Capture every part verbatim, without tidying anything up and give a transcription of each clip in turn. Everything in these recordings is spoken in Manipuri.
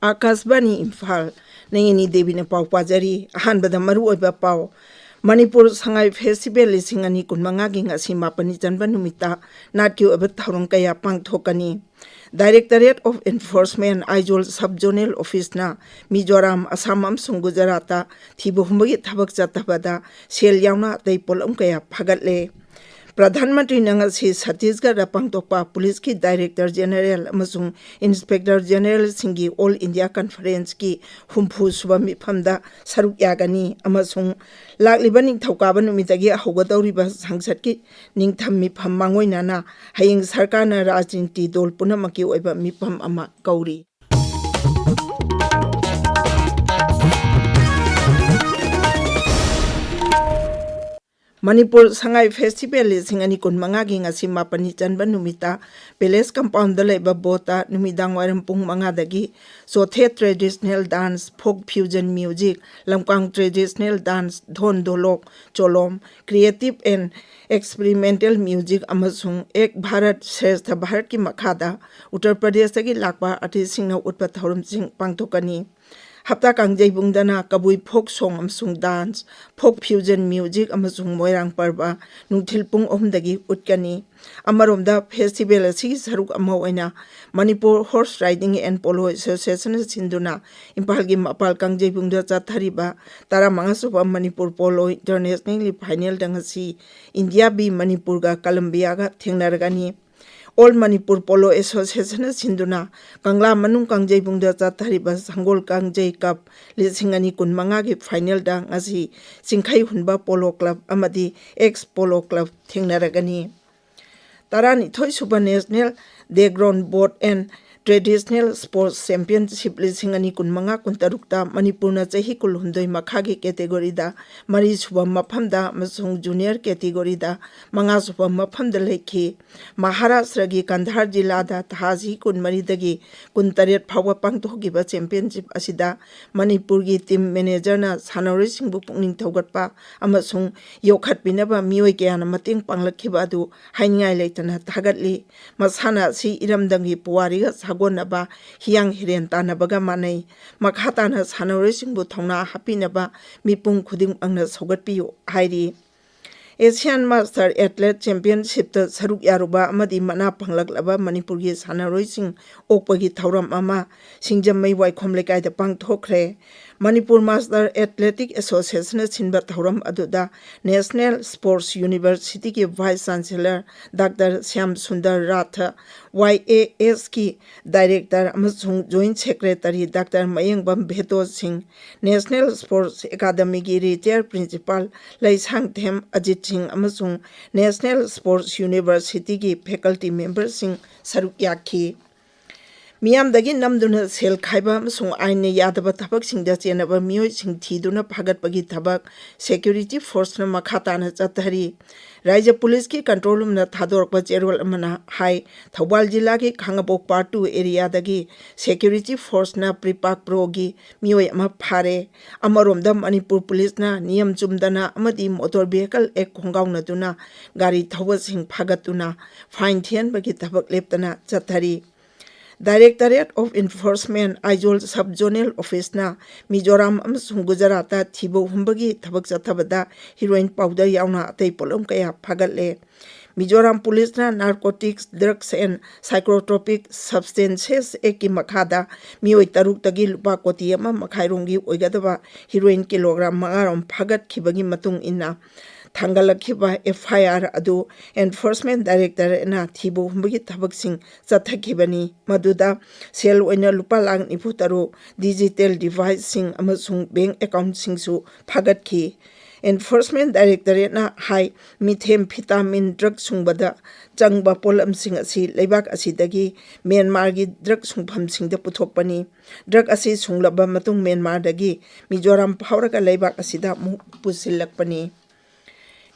ꯑꯥꯀꯥꯁꯕꯥꯅꯤ ꯏꯝꯐꯥꯜ, ꯅꯪꯏꯅꯤ ꯗꯦꯕꯤꯅ ꯄꯥꯎ ꯄꯥꯖꯔꯤ꯫ ꯑꯍꯥꯟꯕꯗ ꯃꯔꯨꯑꯣꯏꯕ ꯄꯥꯎ꯫ ꯃꯅꯤꯄꯨꯔ ꯁꯉꯥꯏ ꯐꯦꯁꯇꯤꯚꯦꯜ ꯂꯤꯁꯤꯡ ꯑꯅꯤ ꯀꯨꯟꯃꯉꯥꯒꯤ ꯉꯁꯤ ꯃꯥꯄꯟꯅꯤ ꯆꯟꯕ ꯅꯨꯃꯤꯠꯇ ꯅꯥꯠꯀꯤ ꯑꯣꯏꯕ ꯊꯧꯔꯝ ꯀꯌꯥ ꯄꯥꯡꯊꯣꯛꯀꯅꯤ꯫ Directorate of Enforcement Aizawl sub zonal ꯑꯣꯐꯤꯁꯅ ꯃꯤꯖꯣꯔꯥꯝ, ꯑꯁꯥꯝ ꯑꯃꯁꯨꯡ ꯒꯨꯖꯔꯥꯠꯇ ꯊꯤꯕ ꯍꯨꯝꯕꯒꯤ ꯊꯕꯛ ꯆꯠꯊꯕꯗ ꯁꯦꯜ ꯌꯥꯎꯅ ꯑꯇꯩ ꯄꯣꯠꯂꯝ ꯀꯌꯥ ꯐꯥꯒꯠꯂꯦ꯫ ꯄ꯭ꯔꯙꯥꯟ ꯃꯟꯇ꯭ꯔꯤꯅ ꯉꯁꯤ ꯁꯠꯇꯤꯁꯒꯔꯗ ꯄꯥꯡꯊꯣꯛꯄ ꯄꯨꯂꯤꯁꯀꯤ ꯗꯥꯏꯔꯦꯛꯇꯔ ꯖꯦꯅꯦꯔꯦꯜ ꯑꯃꯁꯨꯡ ꯏꯟꯁꯄꯦꯛꯇꯔ ꯖꯦꯅꯦꯔꯦꯜꯁꯤꯡꯒꯤ ꯑꯣꯜ ꯏꯟꯗꯤꯌꯥ ꯀꯟꯐꯔꯦꯟꯁꯀꯤ ꯍꯨꯝꯐꯨ ꯁꯨꯕ ꯃꯤꯐꯝꯗ ꯁꯔꯨꯛ ꯌꯥꯒꯅꯤ ꯑꯃꯁꯨꯡ ꯂꯥꯛꯂꯤꯕ ꯅꯤꯡꯊꯧꯀꯥꯕ ꯅꯨꯃꯤꯠꯇꯒꯤ ꯍꯧꯒꯗꯧꯔꯤꯕ ꯁꯪꯁꯠꯀꯤ ꯅꯤꯡꯊꯝ ꯃꯤꯐꯝ ꯃꯥꯡꯑꯣꯏꯅꯅ ꯍꯌꯦꯡ ꯁꯔꯀꯥꯔꯅ ꯔꯥꯖꯅꯤꯇꯤ ꯗꯣꯜ ꯄꯨꯝꯅꯃꯛꯀꯤ ꯑꯣꯏꯕ ꯃꯤꯐꯝ ꯑꯃ ꯀꯧꯔꯤ꯫ ꯃꯅꯤꯄꯨꯔ ꯁꯉꯥꯏ ꯐꯦꯁꯇꯤꯚꯦꯜ ꯂꯤꯁꯤꯡ ꯑꯅꯤ ꯀꯨꯟꯃꯉꯥꯒꯤ ꯉꯁꯤ ꯃꯥꯄꯟꯅꯤ ꯆꯟꯕ ꯅꯨꯃꯤꯠꯇ ꯄꯦꯂꯦꯁ ꯀꯝꯄꯥꯎꯟꯗ ꯂꯩꯕ ꯕꯣꯠꯇ ꯅꯨꯃꯤꯗꯥꯡ ꯋꯥꯏꯔꯝ ꯄꯨꯡ ꯃꯉꯥꯗꯒꯤ ꯆꯣꯊꯦ traditional dance, folk fusion music, ꯂꯝꯀꯥꯡ traditional dance, dhol dholak, cholom, creative and experimental music ꯑꯃꯁꯨꯡ ꯑꯦꯛ ꯚꯥꯔꯠ ꯁ꯭ꯔꯦꯁꯊ ꯚꯥꯔꯠꯀꯤ ꯃꯈꯥꯗ ꯎꯠꯇꯔ ꯄ꯭ꯔꯗꯦꯁꯇꯒꯤ ꯂꯥꯛꯄ ꯑꯥꯔꯇꯤꯁꯁꯤꯡꯅ ꯎꯠꯄ ꯊꯧꯔꯝꯁꯤꯡ ꯄꯥꯡꯊꯣꯛꯀꯅꯤ꯫ ꯍꯞꯇꯥ ꯀꯥꯡꯖꯩꯕꯨꯡꯗꯅ ꯀꯕꯨꯏ ꯐꯣꯛ ꯁꯣꯡ ꯑꯃꯁꯨꯡ ꯗꯥꯟꯁ, ꯐꯣꯛ ꯐ꯭ꯌꯨꯖꯟ ꯃ꯭ꯌꯨꯖꯤꯛ ꯑꯃꯁꯨꯡ ꯃꯣꯏꯔꯥꯡ ꯄꯔꯕ ꯅꯨꯡꯊꯤꯜ ꯄꯨꯡ ꯑꯍꯨꯝꯗꯒꯤ ꯎꯠꯀꯅꯤ꯫ ꯑꯃꯔꯣꯝꯗ, ꯐꯦꯁꯇꯤꯚꯦꯜ ꯑꯁꯤꯒꯤ ꯁꯔꯨꯛ ꯑꯃ ꯑꯣꯏꯅ Manipur horse riding and polo ꯑꯦꯁꯣꯁꯤꯌꯦꯁꯟꯅ ꯁꯤꯟꯗꯨꯅ ꯏꯝꯐꯥꯜꯒꯤ ꯃꯄꯥꯜ ꯀꯥꯡꯖꯩꯕꯨꯡꯗ ꯆꯠꯊꯔꯤꯕ ꯇꯔꯥꯃꯉꯥ ꯁꯨꯕ ꯃꯅꯤꯄꯨꯔ ꯄꯣꯂꯣ ꯏꯟꯇꯔꯅꯦꯁꯅꯦꯜꯒꯤ ꯐꯥꯏꯅꯦꯜꯗ ꯉꯁꯤ ꯏꯟꯗꯤꯌꯥ ꯕꯤ ꯃꯅꯤꯄꯨꯔꯒ ꯀꯂꯝꯕꯤꯌꯥꯒ ꯊꯦꯡꯅꯔꯒꯅꯤ꯫ ꯑꯣꯜ ꯃꯅꯤꯄꯨꯔ ꯄꯣꯂꯣ ꯑꯦꯁꯣꯁꯤꯌꯦꯁꯟꯅ ꯁꯤꯟꯗꯨꯅ ꯀꯪꯂꯥ ꯃꯅꯨꯡ ꯀꯥꯡꯖꯩꯕꯨꯡꯗ ꯆꯠꯊꯔꯤꯕ ꯁꯪꯒꯣꯜ ꯀꯥꯡꯖꯩ ꯀꯞ ꯂꯤꯁꯤꯡ ꯑꯅꯤ ꯀꯨꯟꯃꯉꯥꯒꯤ ꯐꯥꯏꯅꯦꯜꯗ ꯉꯁꯤ ꯆꯤꯡꯈꯩ ꯍꯨꯟꯕ ꯄꯣꯂꯣ ꯀ꯭ꯂꯕ ꯑꯃꯗꯤ ꯑꯦꯛꯁ ꯄꯣꯂꯣ ꯀ꯭ꯂꯕ ꯊꯦꯡꯅꯔꯒꯅꯤ꯫ ꯇꯔꯥꯅꯤꯊꯣꯏ ꯁꯨꯕ national dragon boat and traditional sports championship ꯂꯤꯁꯤꯡ ꯑꯅꯤ ꯀꯨꯟꯃꯉꯥ ꯀꯨꯟꯇꯔꯨꯛꯇ ꯃꯅꯤꯄꯨꯔꯅ ꯆꯍꯤ ꯀꯨꯟꯍꯨꯝꯗꯣꯏ ꯃꯈꯥꯒꯤ ꯀꯦꯇꯦꯒꯣꯔꯤꯗ ꯃꯔꯤ ꯁꯨꯕ ꯃꯐꯝꯗ ꯑꯃꯁꯨꯡ ꯖꯨꯅꯤꯌꯔ ꯀꯦꯇꯦꯒꯣꯔꯤꯗ ꯃꯉꯥ ꯁꯨꯕ ꯃꯐꯝꯗ ꯂꯩꯈꯤ꯫ ꯃꯍꯥꯔꯥꯁꯇ꯭ꯔꯒꯤ ꯀꯟꯙꯥꯔ ꯖꯤꯂꯥꯗ ꯊꯥꯁꯤ ꯀꯨꯟꯃꯔꯤꯗꯒꯤ ꯀꯨꯟꯇꯔꯦꯠ ꯐꯥꯎꯕ ꯄꯥꯡꯊꯣꯛꯈꯤꯕ ꯆꯦꯝꯄꯤꯌꯟꯁꯤꯞ ꯑꯁꯤꯗ ꯃꯅꯤꯄꯨꯔꯒꯤ ꯇꯤꯝ ꯃꯦꯅꯦꯖꯔꯅ ꯁꯥꯟꯅꯔꯣꯏꯁꯤꯡꯕꯨ ꯄꯨꯛꯅꯤꯡ ꯊꯧꯒꯠꯄ ꯑꯃꯁꯨꯡ ꯌꯣꯛꯈꯠꯄꯤꯅꯕ ꯃꯤꯑꯣꯏ ꯀꯌꯥꯅ ꯃꯇꯦꯡ ꯄꯥꯡꯂꯛꯈꯤꯕ ꯑꯗꯨ ꯍꯥꯏꯅꯤꯡꯉꯥꯏ ꯂꯩꯇꯅ ꯊꯥꯒꯠꯂꯤ꯫ ꯃꯁꯥꯟꯅ ꯑꯁꯤ ꯏꯔꯝꯗꯝꯒꯤ ꯄꯨꯋꯥꯔꯤꯒ ꯁꯥꯒꯣꯟꯅꯕ, ꯍꯤꯌꯥꯡ ꯍꯤꯔꯦꯟ ꯇꯥꯟꯅꯕꯒ ꯃꯥꯟꯅꯩ꯫ ꯃꯈꯥ ꯇꯥꯅ ꯁꯥꯟꯅꯔꯣꯏꯁꯤꯡꯕꯨ ꯊꯧꯅꯥ ꯍꯥꯞꯄꯤꯅꯕ ꯃꯤꯄꯨꯝ ꯈꯨꯗꯤꯡꯃꯛꯅ ꯁꯧꯒꯠꯄꯤꯌꯨ ꯍꯥꯏꯔꯤ꯫ ꯑꯦꯁꯤꯌꯥꯟ ꯃꯥꯁꯇꯔ ꯑꯦꯊꯂꯦꯠ ꯆꯦꯝꯄꯤꯌꯟꯁꯤꯞꯇ ꯁꯔꯨꯛ ꯌꯥꯔꯨꯕ ꯑꯃꯗꯤ ꯃꯅꯥ ꯐꯪꯂꯛꯂꯕ ꯃꯅꯤꯄꯨꯔꯒꯤ ꯁꯥꯟꯅꯔꯣꯏꯁꯤꯡ ꯑꯣꯛꯄꯒꯤ ꯊꯧꯔꯝ ꯑꯃ ꯁꯤꯡꯖꯃꯩ ꯋꯥꯏꯈꯣꯝ ꯂꯩꯀꯥꯏꯗ ꯄꯥꯡꯊꯣꯛꯈ꯭ꯔꯦ꯫ ꯃꯅꯤꯄꯨꯔ ꯃꯥꯁꯇꯔ ꯑꯦꯊꯂꯦꯇꯤꯛ ꯑꯦꯁꯣꯁꯤꯌꯦꯁꯟꯅ ꯁꯤꯟꯕ ꯊꯧꯔꯝ ꯑꯗꯨꯗ ꯅꯦꯁꯅꯦꯜ ꯁ꯭ꯄꯣꯔꯠꯁ ꯌꯨꯅꯤꯚꯔꯁꯤꯇꯤꯒꯤ vice chancellor doctor Shyam Sunder Rath, Y A ꯑꯦꯁꯀꯤ ꯗꯥꯏꯔꯦꯛꯇꯔ ꯑꯃꯁꯨꯡ joint secretary doctor Mayengbam Veto Singh, national sports ꯑꯦꯀꯥꯗꯃꯤꯒꯤ ꯔꯤꯇꯥꯌꯔ ꯄ꯭ꯔꯤꯟꯁꯤꯄꯥꯜ ꯂꯩꯁꯥꯡꯊꯦꯝ ꯑꯖꯤꯠ ꯁꯤꯡ ꯑꯃꯁꯨꯡ ꯅꯦꯁꯅꯦꯜ ꯁ꯭ꯄꯣꯔꯠꯁ ꯌꯨꯅꯤꯚꯔꯁꯤꯇꯤꯒꯤ ꯐꯦꯀꯜꯇꯤ ꯃꯦꯝꯕꯔꯁꯤꯡ ꯁꯔꯨꯛ ꯌꯥꯈꯤ꯫ ꯃꯤꯌꯥꯝꯗꯒꯤ ꯅꯝꯗꯨꯅ ꯁꯦꯜ ꯈꯥꯏꯕ ꯑꯃꯁꯨꯡ ꯑꯥꯏꯟꯅ ꯌꯥꯗꯕ ꯊꯕꯛꯁꯤꯡꯗ ꯆꯦꯟꯅꯕ ꯃꯤꯑꯣꯏꯁꯤꯡ ꯊꯤꯗꯨꯅ ꯐꯥꯒꯠꯄꯒꯤ ꯊꯕꯛ ꯁꯦꯀ꯭ꯌꯨꯔꯤꯇꯤ ꯐꯣꯔꯁꯅ ꯃꯈꯥ ꯇꯥꯅ ꯆꯠꯊꯔꯤ꯫ ꯔꯥꯏꯖ꯭ꯌ ꯄꯨꯂꯤꯁꯀꯤ ꯀꯟꯇ꯭ꯔꯣꯜ ꯔꯨꯝꯅ ꯊꯥꯗꯣꯔꯛꯄ ꯆꯦꯔꯣꯜ ꯑꯃꯅ ꯍꯥꯏ, ꯊꯧꯕꯥꯜ ꯖꯤꯂꯥꯒꯤ ꯈꯥꯉꯕꯣꯛ ꯄꯥꯔꯠ ꯇꯨ ꯑꯦꯔꯤꯌꯥꯗꯒꯤ ꯁꯦꯀ꯭ꯌꯨꯔꯤꯇꯤ ꯐꯣꯔꯁꯅ ꯄ꯭ꯔꯤꯄꯥꯛ ꯄ꯭ꯔꯣꯒꯤ ꯃꯤꯑꯣꯏ ꯑꯃ ꯐꯥꯔꯦ꯫ ꯑꯃꯔꯣꯝꯗ ꯃꯅꯤꯄꯨꯔ ꯄꯨꯂꯤꯁꯅ ꯅꯤꯌꯝ ꯆꯨꯝꯗꯅ ꯑꯃꯗꯤ ꯃꯣꯇꯣꯔ ꯚꯦꯍꯤꯀꯜ ꯑꯦꯛ ꯈꯣꯡꯒꯥꯎꯅꯗꯨꯅ ꯒꯥꯔꯤ ꯊꯧꯕꯁꯤꯡ ꯐꯥꯒꯠꯇꯨꯅ ꯐꯥꯏꯟ ꯊꯤꯍꯟꯕꯒꯤ ꯊꯕꯛ ꯂꯦꯞꯇꯅ ꯆꯠꯊꯔꯤ꯫ Directorate of enforcement Aizawl sub zonal ꯑꯣꯐꯤꯁꯅ ꯃꯤꯖꯣꯔꯥꯝ ꯑꯃꯁꯨꯡ ꯒꯨꯖꯔꯥꯠꯇ ꯊꯤꯕ ꯍꯨꯝꯕꯒꯤ ꯊꯕꯛ ꯆꯠꯊꯕꯗ ꯍꯤꯔꯣꯏꯟ ꯄꯥꯎꯗꯔ ꯌꯥꯎꯅ ꯑꯇꯩ ꯄꯣꯠꯂꯝ ꯀꯌꯥ ꯐꯥꯒꯠꯂꯦ꯫ ꯃꯤꯖꯣꯔꯥꯝ ꯄꯨꯂꯤꯁꯅ ꯅꯥꯔꯀꯣꯇꯤꯛꯁ, ꯗ꯭ꯔꯒꯁ ꯑꯦꯟ ꯁꯥꯏꯀꯣꯇ꯭ꯔꯣꯄꯤꯛ ꯁꯕꯁꯇꯦꯟꯁꯦꯁ ꯑꯦꯛꯀꯤ ꯃꯈꯥꯗ ꯃꯤꯑꯣꯏ ꯇꯔꯨꯛꯇꯒꯤ ꯂꯨꯄꯥ ꯀꯣꯇꯤ ꯑꯃ ꯃꯈꯥꯏꯔꯣꯝꯒꯤ ꯑꯣꯏꯒꯗꯕ ꯍꯤꯔꯣꯏꯟ ꯀꯤꯂꯣꯒ꯭ꯔꯥꯝ ꯃꯉꯥꯔꯣꯝ ꯐꯥꯒꯠꯈꯤꯕꯒꯤ ꯃꯇꯨꯡ ꯏꯟꯅ ꯊꯥꯡꯒꯠꯂꯛꯈꯤꯕ ꯑꯦꯐ ꯑꯥꯏ ꯑꯥꯔ ꯑꯗꯨ ꯑꯦꯟꯐꯣꯔꯁꯃꯦꯟ ꯗꯥꯏꯔꯦꯛꯇꯣꯔꯦꯠꯅ ꯊꯤꯕ ꯍꯨꯝꯕꯒꯤ ꯊꯕꯛꯁꯤꯡ ꯆꯠꯊꯈꯤꯕꯅꯤ꯫ ꯃꯗꯨꯗ ꯁꯦꯜ ꯑꯣꯏꯅ ꯂꯨꯄꯥ ꯂꯥꯈ ꯅꯤꯐꯨ ꯇꯔꯨꯛ, ꯗꯤꯖꯤꯇꯦꯜ ꯗꯤꯚꯥꯏꯁꯁꯤꯡ ꯑꯃꯁꯨꯡ ꯕꯦꯡꯛ ꯑꯦꯀꯥꯎꯟꯠꯁꯤꯡꯁꯨ ꯐꯥꯒꯠꯈꯤ꯫ ꯑꯦꯟꯐꯣꯔꯁꯃꯦꯟ ꯗꯥꯏꯔꯦꯛꯇꯣꯔꯦꯠꯅ ꯍꯥꯏ, ꯃꯤꯊꯦꯝꯐꯤꯇꯥꯃꯤꯟ ꯗ꯭ꯔꯒ ꯁꯨꯡꯕꯗ ꯆꯪꯕ ꯄꯣꯠꯂꯝꯁꯤꯡ ꯑꯁꯤ ꯂꯩꯕꯥꯛ ꯑꯁꯤꯗꯒꯤ ꯃ꯭ꯌꯥꯟꯃꯥꯔꯒꯤ ꯗ꯭ꯔꯒ ꯁꯨꯡꯐꯝꯁꯤꯡꯗ ꯄꯨꯊꯣꯛꯄꯅꯤ꯫ ꯗ꯭ꯔꯒ ꯑꯁꯤ ꯁꯨꯡꯂꯕ ꯃꯇꯨꯡ ꯃ꯭ꯌꯥꯟꯃꯥꯔꯗꯒꯤ ꯃꯤꯖꯣꯔꯥꯝ ꯐꯥꯎꯔꯒ ꯂꯩꯕꯥꯛ ꯑꯁꯤꯗ ꯑꯃꯨꯛ ꯄꯨꯁꯤꯜꯂꯛꯄꯅꯤ꯫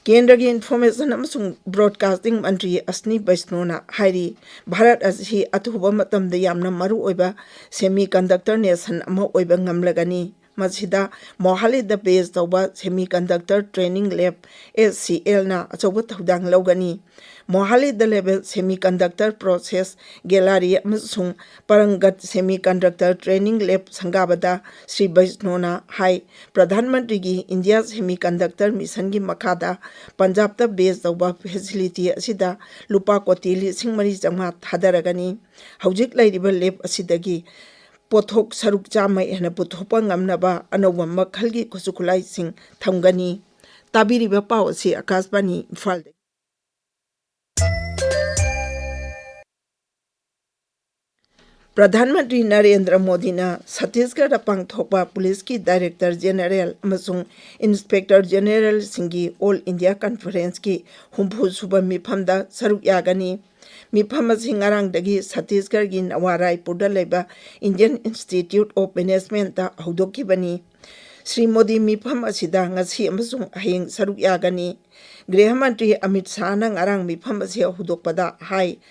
ꯀꯦꯟꯗ꯭ꯔꯒꯤ ꯏꯟꯐꯣꯔꯃꯦꯁꯟ ꯑꯃꯁꯨꯡ ꯕ꯭ꯔꯣꯗꯀꯥꯁꯇꯤꯡ ꯃꯟꯇ꯭ꯔꯤ ꯑꯁꯅꯤ ꯕꯩꯁꯅꯣꯅ ꯍꯥꯏꯔꯤ, ꯚꯥꯔꯠ ꯑꯁꯤ ꯑꯊꯨꯕ ꯃꯇꯝꯗ ꯌꯥꯝꯅ ꯃꯔꯨꯑꯣꯏꯕ ꯁꯦꯃꯤ ꯀꯟꯗꯛꯇꯔ ꯅꯦꯁꯟ ꯑꯃ ꯑꯣꯏꯕ ꯉꯝꯂꯒꯅꯤ꯫ ꯑꯁꯤꯗ ꯃꯣꯍꯥꯂꯤꯗ ꯕꯦꯖ ꯇꯧꯕ ꯁꯦꯃꯤꯀꯟꯗꯛꯇꯔ ꯇ꯭ꯔꯦꯅꯤꯡ ꯂꯦꯕ, ꯑꯦꯁ ꯁꯤ ꯑꯦꯜꯅ ꯑꯆꯧꯕ ꯊꯧꯗꯥꯡ ꯂꯧꯒꯅꯤ꯫ ꯃꯣꯍꯥꯂꯤꯗ ꯂꯩꯕ ꯁꯦꯃꯤꯀꯟꯗꯛꯇꯔ ꯄ꯭ꯔꯣꯁꯦꯁ ꯒꯦꯂꯥꯔꯤ ꯑꯃꯁꯨꯡ ꯄꯔꯪꯒꯠ ꯁꯦꯃꯤꯀꯟꯗꯛꯇꯔ ꯇ꯭ꯔꯦꯅꯤꯡ ꯂꯦꯕ ꯁꯪꯒꯥꯕꯗ ꯁ꯭ꯔꯤ ꯕꯩꯁꯅꯣꯅ ꯍꯥꯏ, ꯄ꯭ꯔꯙꯥꯟ ꯃꯟꯇ꯭ꯔꯤꯒꯤ ꯏꯟꯗꯤꯌꯥ ꯁꯦꯃꯤꯀꯟꯗꯛꯇꯔ ꯃꯤꯁꯟꯒꯤ ꯃꯈꯥꯗ ꯄꯟꯖꯥꯕꯇ ꯕꯦꯖ ꯇꯧꯕ ꯐꯦꯁꯤꯂꯤꯇꯤ ꯑꯁꯤꯗ ꯂꯨꯄꯥ ꯀꯣꯇꯤ ꯂꯤꯁꯤꯡ ꯃꯔꯤ ꯆꯥꯝꯃꯉꯥ ꯊꯥꯗꯔꯒꯅꯤ꯫ ꯍꯧꯖꯤꯛ ꯂꯩꯔꯤꯕ ꯂꯦꯕ ꯑꯁꯤꯗꯒꯤ ꯄꯣꯠꯊꯣꯛ ꯁꯔꯨꯛ ꯆꯥꯝꯃ ꯍꯦꯟꯅ ꯄꯨꯊꯣꯛꯄ ꯉꯝꯅꯕ ꯑꯅꯧꯕ ꯃꯈꯜꯒꯤ ꯈꯨꯠꯁꯨ ꯈꯨꯠꯂꯥꯏꯁꯤꯡ ꯊꯝꯒꯅꯤ꯫ ꯇꯥꯕꯤꯔꯤꯕ ꯄꯥꯎ ꯑꯁꯤ ꯑꯀꯥꯁꯕꯥꯅꯤ ꯏꯝꯐꯥꯜꯗꯒꯤ꯫ ꯄ꯭ꯔꯙꯥꯟ ꯃꯟꯇ꯭ꯔꯤ ꯅꯔꯦꯟꯗ꯭ꯔ ꯃꯣꯗꯤꯅ ꯁꯠꯇꯤꯁꯒꯔꯗ ꯄꯥꯡꯊꯣꯛꯄ ꯄꯨꯂꯤꯁꯀꯤ ꯗꯥꯏꯔꯦꯛꯇꯔ ꯖꯦꯅꯔꯦꯜ ꯑꯃꯁꯨꯡ ꯏꯟꯁꯄꯦꯛꯇꯔ ꯖꯦꯅꯔꯦꯜꯁꯤꯡꯒꯤ ꯑꯣꯜ ꯏꯟꯗꯤꯌꯥ ꯀꯟꯐꯔꯦꯟꯁꯀꯤ ꯍꯨꯝꯐꯨ ꯁꯨꯕ ꯃꯤꯐꯝꯗ ꯁꯔꯨꯛ ꯌꯥꯒꯅꯤ꯫ ꯃꯤꯐꯝ ꯑꯁꯤ ꯉꯔꯥꯡꯗꯒꯤ ꯁꯠꯇꯤꯁꯒꯔꯒꯤ ꯅꯋꯥ ꯔꯥꯏꯄꯨꯔꯗ ꯂꯩꯕ ꯏꯟꯗꯤꯌꯟ ꯏꯟꯁꯇꯤꯇ꯭ꯌꯨꯠ ꯑꯣꯐ ꯃꯦꯅꯦꯖꯃꯦꯟꯠꯇ ꯍꯧꯗꯣꯛꯈꯤꯕꯅꯤ꯫ ꯁ꯭ꯔꯤ ꯃꯣꯗꯤ ꯃꯤꯐꯝ ꯑꯁꯤꯗ ꯉꯁꯤ ꯑꯃꯁꯨꯡ ꯍꯌꯦꯡ ꯁꯔꯨꯛ ꯌꯥꯒꯅꯤ꯫ ꯒ꯭ꯔꯤꯍ ꯃꯟꯇ꯭ꯔꯤ ꯑꯃꯤꯠ ꯁꯥꯍꯅ ꯉꯔꯥꯡ ꯃꯤꯐꯝ ꯑꯁꯤ ꯍꯧꯗꯣꯛꯄꯗ ꯍꯥꯏ,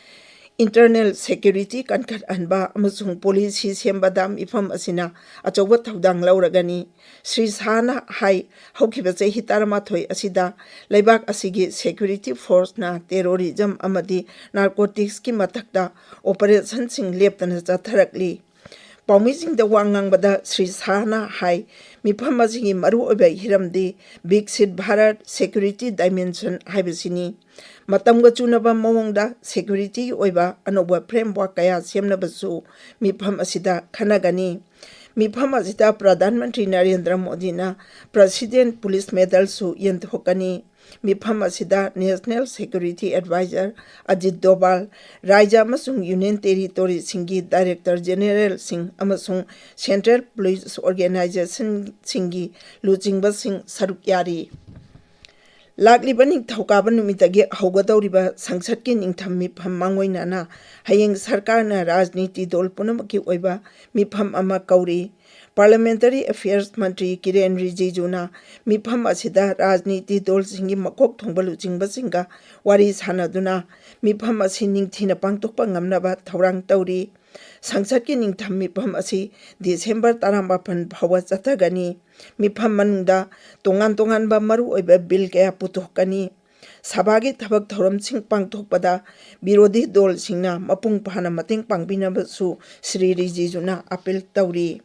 ꯏꯟꯇꯔꯅꯦꯜ ꯁꯦꯀ꯭ꯌꯨꯔꯤꯇꯤ ꯀꯟꯈꯠꯍꯟꯕ ꯑꯃꯁꯨꯡ ꯄꯣꯂꯤꯁꯤ ꯁꯦꯝꯕꯗ ꯃꯤꯐꯝ ꯑꯁꯤꯅ ꯑꯆꯧꯕ ꯊꯧꯗꯥꯡ ꯂꯧꯔꯒꯅꯤ꯫ ꯁ꯭ꯔꯤ ꯁꯥꯍꯅ ꯍꯥꯏ, ꯍꯧꯈꯤꯕ ꯆꯍꯤ ꯇꯔꯥꯃꯥꯊꯣꯏ ꯑꯁꯤꯗ ꯂꯩꯕꯥꯛ ꯑꯁꯤꯒꯤ ꯁꯦꯀ꯭ꯌꯨꯔꯤꯇꯤ ꯐꯣꯔꯁꯅ ꯇꯦꯔꯣꯔꯤꯖꯝ ꯑꯃꯗꯤ ꯅꯥꯔꯀꯣꯇꯤꯛꯁꯀꯤ ꯃꯊꯛꯇ ꯑꯣꯄꯔꯦꯁꯟꯁꯤꯡ ꯂꯦꯞꯇꯅ ꯆꯠꯊꯔꯛꯂꯤ꯫ ꯄꯥꯎꯃꯤꯁꯤꯡꯗ ꯋꯥ ꯉꯥꯡꯕꯗ ꯁ꯭ꯔꯤ ꯁꯥꯍꯅ ꯍꯥꯏ, ꯃꯤꯐꯝ ꯑꯁꯤꯒꯤ ꯃꯔꯨꯑꯣꯏꯕ ꯍꯤꯔꯝꯗꯤ ꯕꯤꯛꯁꯤꯠ ꯚꯥꯔꯠ ꯁꯦꯀ꯭ꯌꯨꯔꯤꯇꯤ ꯗꯥꯏꯃꯦꯟꯁꯟ ꯍꯥꯏꯕꯁꯤꯅꯤ꯫ ꯃꯇꯝꯒ ꯆꯨꯅꯕ ꯃꯑꯣꯡꯗ ꯁꯦꯀ꯭ꯌꯨꯔꯤꯇꯤꯒꯤ ꯑꯣꯏꯕ ꯑꯅꯧꯕ ꯐ꯭ꯔꯦꯝꯋꯥꯔꯛ ꯀꯌꯥ ꯁꯦꯝꯅꯕꯁꯨ ꯃꯤꯐꯝ ꯑꯁꯤꯗ ꯈꯟꯅꯒꯅꯤ꯫ ꯃꯤꯐꯝ ꯑꯁꯤꯗ ꯄ꯭ꯔꯙꯥꯟ ꯃꯟꯇ꯭ꯔꯤ ꯅꯔꯦꯟꯗ꯭ꯔ ꯃꯣꯗꯤꯅ ꯄ꯭ꯔꯁꯤꯗꯦꯟꯠ ꯄꯨꯂꯤꯁ ꯃꯦꯗꯜꯁꯨ ꯌꯦꯟꯊꯣꯛꯀꯅꯤ꯫ ꯃꯤꯐꯝ ꯑꯁꯤꯗ ꯅꯦꯁꯅꯦꯜ ꯁꯦꯀ꯭ꯌꯨꯔꯤꯇꯤ ꯑꯦꯗꯚꯥꯏꯖꯔ ꯑꯖꯤꯠ ꯗꯣꯚꯥꯜ, ꯔꯥꯖ꯭ꯌ ꯑꯃꯁꯨꯡ ꯌꯨꯅꯤꯌꯟ ꯇꯦꯔꯤꯇꯣꯔꯤꯁꯤꯡꯒꯤ ꯗꯥꯏꯔꯦꯛꯇꯔ ꯖꯦꯅꯔꯦꯜꯁꯤꯡ ꯑꯃꯁꯨꯡ ꯁꯦꯟꯇ꯭ꯔꯦꯜ ꯄꯨꯂꯤꯁ ꯑꯣꯔꯒꯦꯅꯥꯏꯖꯦꯁꯟꯁꯤꯡꯒꯤ ꯂꯨꯆꯤꯡꯕꯁꯤꯡ ꯁꯔꯨꯛ ꯌꯥꯔꯤ꯫ ꯂꯥꯛꯂꯤꯕ ꯅꯤꯡꯊꯧꯀꯥꯕ ꯅꯨꯃꯤꯠꯇꯒꯤ ꯍꯧꯒꯗꯧꯔꯤꯕ ꯁꯪꯁꯠꯀꯤ ꯅꯤꯡꯊꯝ ꯃꯤꯐꯝ ꯃꯥꯡꯑꯣꯏꯅꯅ ꯍꯌꯦꯡ ꯁꯔꯀꯥꯔꯅ ꯔꯥꯖꯅꯤꯇꯤ ꯗꯣꯜ ꯄꯨꯝꯅꯃꯛꯀꯤ ꯑꯣꯏꯕ ꯃꯤꯐꯝ ꯑꯃ ꯀꯧꯔꯤ꯫ ꯄꯥꯔꯂꯤꯌꯥꯃꯦꯟꯇꯔꯤ ꯑꯦꯐꯤꯌꯔꯁ ꯃꯟꯇ꯭ꯔꯤ ꯀꯤꯔꯦꯟ ꯔꯤꯖꯤꯖꯨꯅ ꯃꯤꯐꯝ ꯑꯁꯤꯗ ꯔꯥꯖꯅꯤꯇꯤ ꯗꯣꯜꯁꯤꯡꯒꯤ ꯃꯀꯣꯛ ꯊꯣꯡꯕ ꯂꯨꯆꯤꯡꯕꯁꯤꯡꯒ ꯋꯥꯔꯤ ꯁꯥꯅꯗꯨꯅ ꯃꯤꯐꯝ ꯑꯁꯤ ꯅꯤꯡꯊꯤꯅ ꯄꯥꯡꯊꯣꯛꯄ ꯉꯝꯅꯕ ꯊꯧꯔꯥꯡ ꯇꯧꯔꯤ꯫ ꯁꯪꯁꯠꯀꯤ ꯅꯤꯡꯊꯝ ꯃꯤꯐꯝ ꯑꯁꯤ ꯗꯤꯁꯦꯝꯕꯔ ꯇꯔꯥꯃꯥꯄꯟ ꯐꯥꯎꯕ ꯆꯠꯊꯒꯅꯤ꯫ ꯃꯤꯐꯝ ꯃꯅꯨꯡꯗ ꯇꯣꯉꯥꯟ ꯇꯣꯉꯥꯟꯕ ꯃꯔꯨꯑꯣꯏꯕ ꯕꯤꯜ ꯀꯌꯥ ꯄꯨꯊꯣꯛꯀꯅꯤ꯫ ꯁꯚꯥꯒꯤ ꯊꯕꯛ ꯊꯧꯔꯝꯁꯤꯡ ꯄꯥꯡꯊꯣꯛꯄꯗ ꯕꯤꯔꯣꯙꯤ ꯗꯣꯜꯁꯤꯡꯅ ꯃꯄꯨꯡ ꯐꯥꯅ ꯃꯇꯦꯡ ꯄꯥꯡꯕꯤꯅꯕꯁꯨ ꯁ꯭ꯔꯤ ꯔꯤꯖꯤꯖꯨꯅ ꯑꯥꯄꯤꯜ ꯇꯧꯔꯤ꯫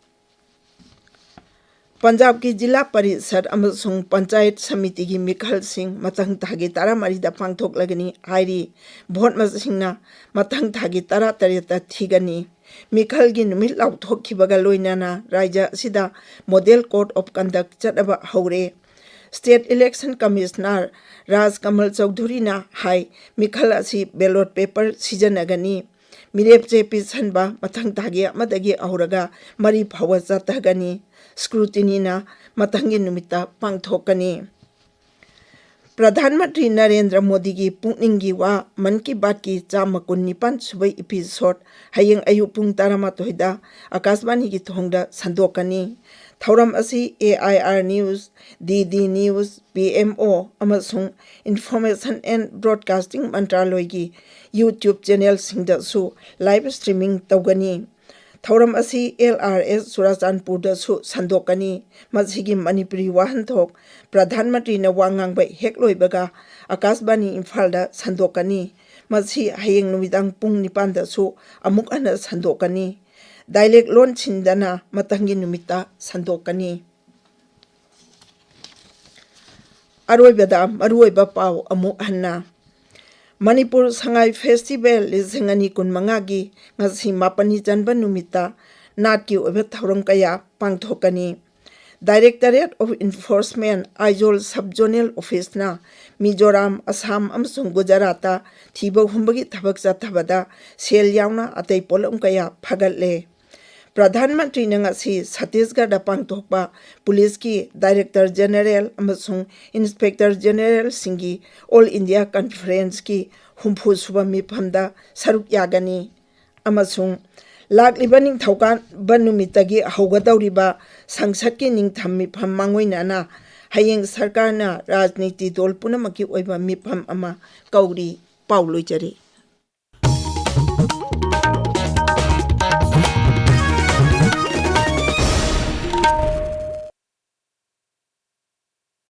ꯄꯟꯖꯥꯕꯀꯤ ꯖꯤꯂꯥ ꯄꯔꯤꯁꯠ ꯑꯃꯁꯨꯡ ꯄꯟꯆꯥꯌꯠ ꯁꯃꯤꯇꯤꯒꯤ ꯃꯤꯈꯜꯁꯤꯡ ꯃꯊꯪ ꯊꯥꯒꯤ ꯇꯔꯥꯃꯔꯤꯗ ꯄꯥꯡꯊꯣꯛꯂꯒꯅꯤ ꯍꯥꯏꯔꯤ꯫ ꯚꯣꯠ ꯃꯁꯤꯡꯅ ꯃꯊꯪ ꯊꯥꯒꯤ ꯇꯔꯥꯇꯔꯦꯠꯇ ꯊꯤꯒꯅꯤ꯫ ꯃꯤꯈꯜꯒꯤ ꯅꯨꯃꯤꯠ ꯂꯥꯎꯊꯣꯛꯈꯤꯕꯒ ꯂꯣꯏꯅꯅ ꯔꯥꯖ꯭ꯌ ꯑꯁꯤꯗ ꯃꯣꯗꯦꯜ ꯀꯣꯗ ꯑꯣꯐ ꯀꯟꯗꯛ ꯆꯠꯅꯕ ꯍꯧꯔꯦ꯫ ꯁ꯭ꯇꯦꯠ ꯏꯂꯦꯛꯁꯟ ꯀꯃꯤꯁꯅꯔ ꯔꯥꯖ ꯀꯃꯜ ꯆꯧꯙꯨꯔꯤꯅ ꯍꯥꯏ, ꯃꯤꯈꯜ ꯑꯁꯤ ꯕꯦꯂꯣꯠ ꯄꯦꯄꯔ ꯁꯤꯖꯤꯟꯅꯒꯅꯤ꯫ ꯃꯤꯔꯦꯞ ꯆꯦ ꯄꯤꯁꯟꯕ ꯃꯊꯪ ꯊꯥꯒꯤ ꯑꯃꯗꯒꯤ ꯍꯧꯔꯒ ꯃꯔꯤ ꯐꯥꯎꯕ ꯆꯠꯊꯒꯅꯤ꯫ ꯁ꯭ꯀ꯭ꯔꯨꯇꯤꯅꯤꯅ ꯃꯊꯪꯒꯤ ꯅꯨꯃꯤꯠꯇ ꯄꯥꯡꯊꯣꯛꯀꯅꯤ꯫ ꯄ꯭ꯔꯙꯥꯟ ꯃꯟꯇ꯭ꯔꯤ ꯅꯔꯦꯟꯗ꯭ꯔ ꯃꯣꯗꯤꯒꯤ ꯄꯨꯛꯅꯤꯡꯒꯤ ꯋꯥ ꯃꯟ ꯀꯤ ꯕꯥꯠꯀꯤ ꯆꯥꯝꯃ ꯀꯨꯟꯅꯤꯄꯥꯟ ꯁꯨꯕ ꯏꯄꯤꯁꯣꯗ ꯍꯌꯦꯡ ꯑꯌꯨꯛ ꯄꯨꯡ ꯇꯔꯥꯃꯥꯊꯣꯏꯗ ꯑꯀꯥꯁꯕꯥꯅꯤꯒꯤ ꯊꯣꯡꯗ ꯁꯟꯗꯣꯛꯀꯅꯤ꯫ ꯊꯧꯔꯝ ꯑꯁꯤ A I R news, D D news, P M O ꯑꯃꯁꯨꯡ ꯏꯟꯐꯣꯔꯃꯦꯁꯟ ꯑꯦꯟ ꯕ꯭ꯔꯣꯗꯀꯥꯁꯇꯤꯡ ꯃꯟꯇ꯭ꯔꯥꯂꯣꯏꯒꯤ YouTube ꯆꯦꯅꯦꯜꯁꯤꯡꯗꯁꯨ ꯂꯥꯏꯚ ꯁ꯭ꯇ꯭ꯔꯤꯃꯤꯡ ꯇꯧꯒꯅꯤ꯫ ꯊꯧꯔꯝ ꯑꯁꯤ ꯑꯦꯜ ꯑꯥꯔ ꯑꯦꯁ ꯆꯨꯔꯥꯆꯥꯟꯄꯨꯔꯗꯁꯨ ꯁꯟꯗꯣꯛꯀꯅꯤ꯫ ꯃꯁꯤꯒꯤ ꯃꯅꯤꯄꯨꯔꯤ ꯋꯥꯍꯟꯊꯣꯛ ꯄ꯭ꯔꯙꯥꯟ ꯃꯟꯇ꯭ꯔꯤꯅ ꯋꯥ ꯉꯥꯡꯕ ꯍꯦꯛ ꯂꯣꯏꯕꯒ ꯑꯀꯥꯁꯕꯥꯅꯤ ꯏꯝꯐꯥꯜꯗ ꯁꯟꯗꯣꯛꯀꯅꯤ꯫ ꯃꯁꯤ ꯍꯌꯦꯡ ꯅꯨꯃꯤꯗꯥꯡ ꯄꯨꯡ ꯅꯤꯄꯥꯟꯗꯁꯨ ꯑꯃꯨꯛ ꯍꯟꯅ ꯁꯟꯗꯣꯛꯀꯅꯤ꯫ ꯗꯥꯏꯂꯦꯛ ꯂꯣꯟ ꯁꯤꯟꯗꯅ ꯃꯊꯪꯒꯤ ꯅꯨꯃꯤꯠꯇ ꯁꯟꯗꯣꯛꯀꯅꯤ꯫ ꯑꯔꯣꯏꯕꯗ ꯃꯔꯨꯑꯣꯏꯕ ꯄꯥꯎ ꯑꯃꯨꯛ ꯍꯟꯅ꯫ ꯃꯅꯤꯄꯨꯔ ꯁꯉꯥꯏ ꯐꯦꯁꯇꯤꯚꯦꯜ ꯂꯤꯁꯤꯡ ꯑꯅꯤ ꯀꯨꯟꯃꯉꯥꯒꯤ ꯉꯁꯤ ꯃꯥꯄꯟꯅꯤ ꯆꯟꯕ ꯅꯨꯃꯤꯠꯇ ꯅꯥꯠꯀꯤ ꯑꯣꯏꯕ ꯊꯧꯔꯝ ꯀꯌꯥ ꯄꯥꯡꯊꯣꯛꯀꯅꯤ꯫ Directorate of Enforcement Aizawl sub zonal ꯑꯣꯐꯤꯁꯅ ꯃꯤꯖꯣꯔꯥꯝ, ꯑꯁꯥꯝ ꯑꯃꯁꯨꯡ ꯒꯨꯖꯔꯥꯠꯇ ꯊꯤꯕ ꯍꯨꯝꯕꯒꯤ ꯊꯕꯛ ꯆꯠꯊꯕꯗ ꯁꯦꯜ ꯌꯥꯎꯅ ꯑꯇꯩ ꯄꯣꯠꯂꯝ ꯀꯌꯥ ꯐꯒꯠꯂꯦ꯫ ꯄ꯭ꯔꯙꯥꯟ ꯃꯟꯇ꯭ꯔꯤꯅ ꯉꯁꯤ ꯁꯠꯇꯤꯁꯒꯔꯗ ꯄꯥꯡꯊꯣꯛꯄ ꯄꯨꯂꯤꯁꯀꯤ ꯗꯥꯏꯔꯦꯛꯇꯔ ꯖꯦꯅꯦꯔꯦꯜ ꯑꯃꯁꯨꯡ ꯏꯟꯁꯄꯦꯛꯇꯔ ꯖꯦꯅꯦꯔꯦꯜꯁꯤꯡꯒꯤ ꯑꯣꯜ ꯏꯟꯗꯤꯌꯥ ꯀꯟꯐꯔꯦꯟꯁꯀꯤ ꯍꯨꯝꯐꯨ ꯁꯨꯕ ꯃꯤꯐꯝꯗ ꯁꯔꯨꯛ ꯌꯥꯒꯅꯤ ꯑꯃꯁꯨꯡ ꯂꯥꯛꯂꯤꯕ ꯅꯤꯡꯊꯧꯀꯥꯕ ꯅꯨꯃꯤꯠꯇꯒꯤ ꯍꯧꯒꯗꯧꯔꯤꯕ ꯁꯪꯁꯠꯀꯤ ꯅꯤꯡꯊꯝ ꯃꯤꯐꯝ ꯃꯥꯡꯑꯣꯏꯅꯅ ꯍꯌꯦꯡ ꯁꯔꯀꯥꯔꯅ ꯔꯥꯖꯅꯤꯇꯤ ꯗꯣꯜ ꯄꯨꯝꯅꯃꯛꯀꯤ ꯑꯣꯏꯕ ꯃꯤꯐꯝ ꯑꯃ ꯀꯧꯔꯤ꯫ ꯄꯥꯎ ꯂꯣꯏꯖꯔꯦ꯫